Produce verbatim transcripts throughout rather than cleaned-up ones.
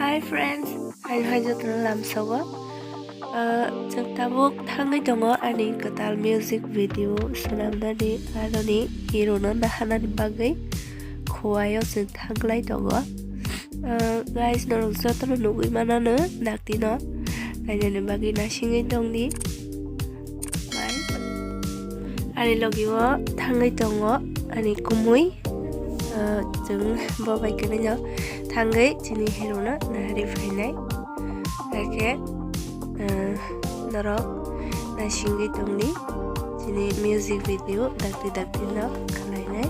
Hi friends, hai hai jotono lamsogo. Ah, chwng tabuk thangwi tongo ani kwtal music video swnamnani, aroni hero no naharnani bagwi Khowai o chwng thanglai tongo. Ah, guys, norok jotono nugwi manano daktino nainani bagwi nasingwi tongdi. Bye. Ani logi o thangwi tongo ani kumui. Ah, chwng bo bai kwrwino thangwi chini hero no nahari phainai. Hakhe, ah, norok naisingwi tongdi chini music video dakti dakti no khwlainai.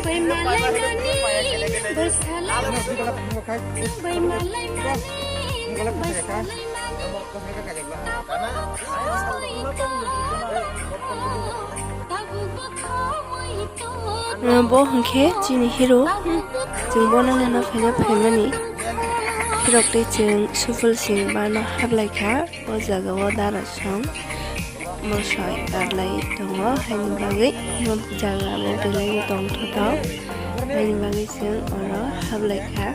Bai malai mani, bai salai mani, bai malai mani, bai salai mani. Bo hwnkhe chini hero, chwng bono nana phaina phaimani. Phirok tei chwng Suful Singh bano hablai kha. O jaga o dara song bosai tarlai tongo, haini bagwi o jaga o belai no tongthotok, haini bagwi chwng oro hablai kha.